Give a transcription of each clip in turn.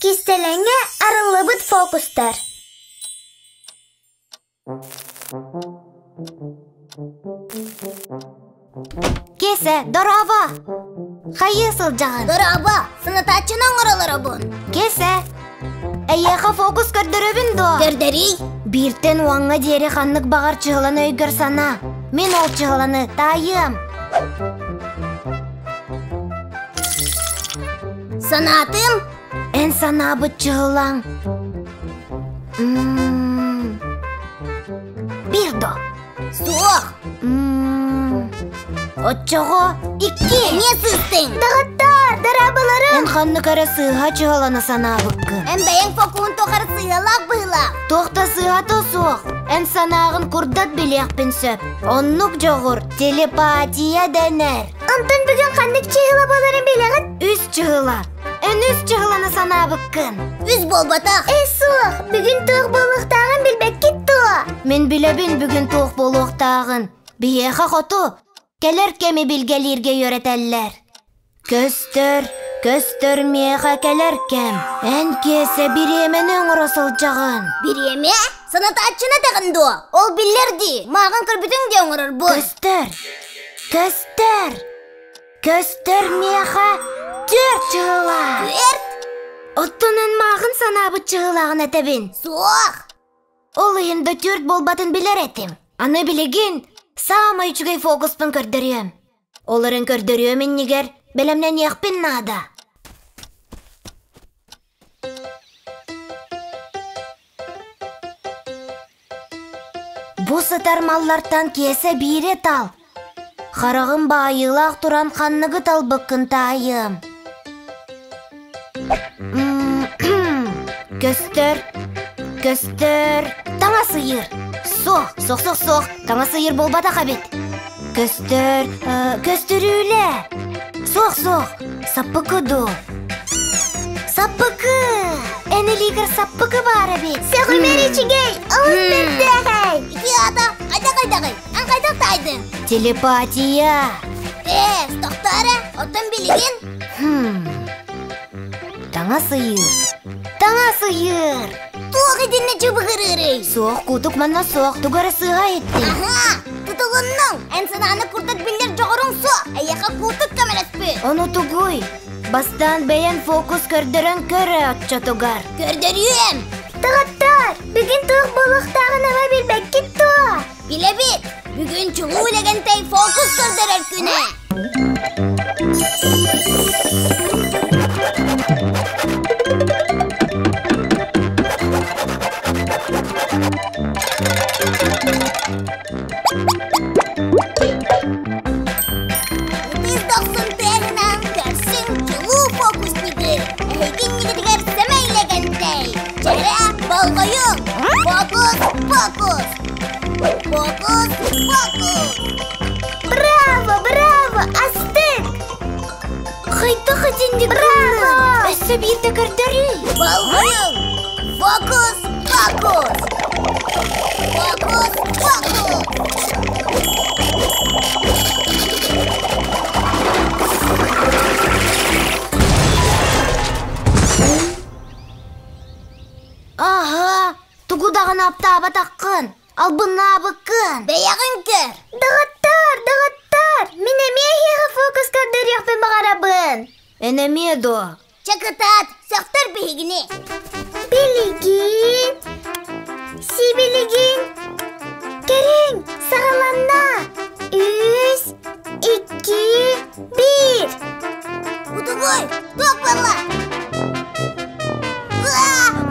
Кистэлэҥҥэ арыллыбыт фокустар. Киэсэ, дорообо! Хайыы сылдьаҕын? Дорообо! Санатааччыны оҥоролоробун. Киэсэ, эйиэхэ фокус көрдөрөбүн дуо? Көрдөрүй. Бииртэн уоҥҥа диэри ханнык баҕар чыһыланы өйгөр санаа. Мин ол чыһыланы таайыам. Санаатым? Эн санаабыт чыһылаҥ. Биир до. Суох. Оччоҕо икки. Эмиэ сыыстыҥ. Доҕоттоор, дорооболорум. Эн ханнык эрэ сыыһа чыһыланы санаабыккын. Эн бэйэҥ фокуһун туох эрэ сыыһалаах быһыылаах. Туох да сыыһата суох. Эн санааҕын курдат билиэхпин сөп. Оннук дьоҕур телепатия дэнэр. Онтон бүгүн ханнык чыһыла буоларын билэҕит? Үс чыһыла. Эн үс чыһыланы санаабыккын. Үс буолбатах. Э, суох. Бүгүн туох буолуохтааҕын билбэккит дуо? Мин билэбин бүгүн туох буолуохтааҕын. Биһиэхэ хоту кэлэр кэми билгэлииргэ үөрэтэллэр. Көстөр, көстөр миэхэ кэлэр кэм. Эн киэсэ бириэмэни оҥоро сылдьаҕын. Бириэмэ? Санатааччыны этэҕин дуо? Ол биллэр дии. Мааҕын көрбүтүҥ дии оҥорорбун. Көстөр, көстөр. Көстөр миэхэ түөрт чыһылаах. Түөрт? Оттон эн мааҕын санаабыт чыһылааҕын этэбин. Суох. Ол иһин да түөрт буолбатын билэр этим. Аны билигин саамай үчүгэй фокуспун көрдөрүөм. Ол эрэн көрдөрүөм иннигэр бэлэмнэниэхпин наада. Бу сытар маллартан киэсэ биири тал. Хараҕым баайыылаах туран ханныгы талбыккын таайыам. Көстөр, көстөр, таҥас ыйыыр. Суох, суох, суох, суох, таҥас ыйыыр буолбатах эбит. Көстөр, көстөрүүлэ. Суох, суох, саппыкы дуу. Саппыкы! Эн илиигэр саппыкы баар эбит. Сөҕүмэр үчүгэй, олус бэртээхэй. Ити аата хайдах-хайдаҕый? Эн хайдах таайдыҥ? Телепатия. Ээ, тохтоо эрэ, оттон билигин? Хм. Таҥас ыйыыр. Таҥас ыйыыр! Туох итиннэ чубугурыырый? Суох, куутук манна суох, тугу эрэ сыыһа иһиттим. Аһаа, тутулуннуҥ. Эн санааны курдат биллэр дьоҕуруҥ суох. Эйиэхэ куутук көмөлөспүт. Ону тугуй? Бастаан бэйэн фокус көрдөрөн көрө оччотугар. Көрдөрүөм! Доҕоттоор, бүгүн туох буолуохтааҕын ама билбэккит дуо? Билэбит! Бүгүн чулуу Лэгэнтэй фокус көрдөрөр күнэ! Ытыс дохсун тыаһынан көрсүҥ чулуу фокуснигы! Эһиги иннигитигэр сэмэй Лэгэнтэй! Чэрэ, болҕойуҥ! Фокус, фокус! Фокус, фокус! Браво, браво, астык! Хайдах итинник Браво! Өссө биирдэ көрдөрүй! Болҕойуҥ! Фокус, фокус! Фокус, фокус! Аһа, тугу даҕаны аптаабатаххын, албыннаабыккын. Бэйэҕин көр. Доҕоттоор, доҕоттоор, мин эмиэ эһиэхэ фокус көрдөрүөхпүн баҕарабын. Эн эмиэ дуо? Чэ кытаат, сөхтөр биһигини. Билигин, сибилигин, кэриҥ, саҕаланна. Үс, икки, биир. Утугуй, туох буолла?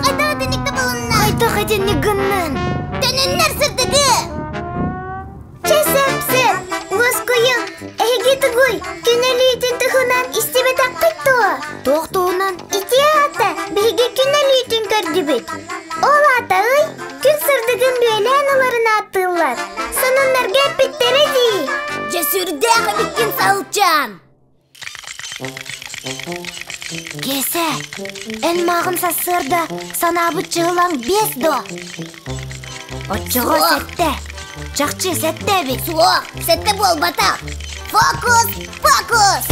Хайдах итинник табылынна? Хайдах итинник гыннын? Төнүннэр сырдыгы! Чэ, сөп-сөп, уоскуйуҥ, эһиги тугуй, күн өлүүтүн туһунан истибэтэххит дуо? Туох туһунан? Ити аата биһиги күн өлүүтүн көрдүбүт. Ол аата ый күн сырдыгын бүөлээн ыларын ааттыыллар. Сонуннарга эппиттэрэ дии. Дьэ сүрдээх эбиккин Саһылчаан. Киэсэ, эн мааҕын сарсыарда санаабыт чыһылаҥ биэс дуо? Оччоҕо Суох. сэттэ. Чахчы сэттэ эбит. Суох, сэттэ буолбатах. Фокус, фокус!